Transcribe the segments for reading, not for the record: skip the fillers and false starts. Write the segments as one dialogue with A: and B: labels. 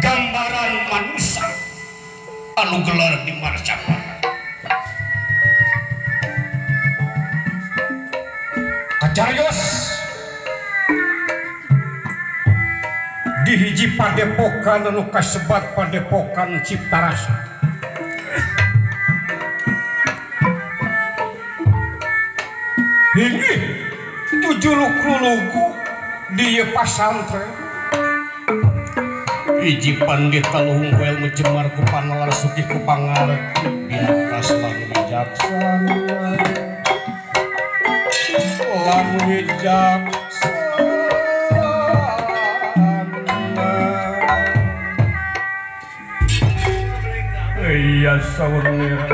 A: Gambaran manusia anu gelar di Marcapana. Kacarios di hiji padepokan anu kasebat padepokan Ciptarasa. Hinggi tujuluk lulugu di pasantren. Hiji pandita luhung ku ilmu jemar ku panalar sugih ku pangarti binakas lan wijaksana lan wijaksana. Iya saur nira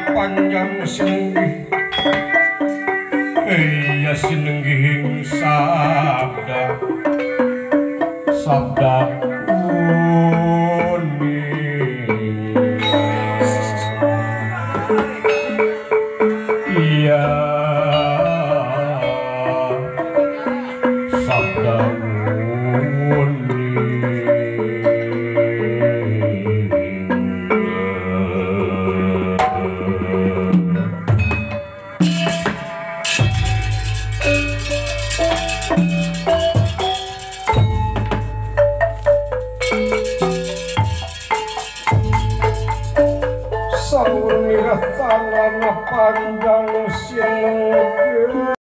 A: panjang sinenggih, iya sinenggihing sabda sabda uning. Iya sabda uning. Saur mirah tangan panjang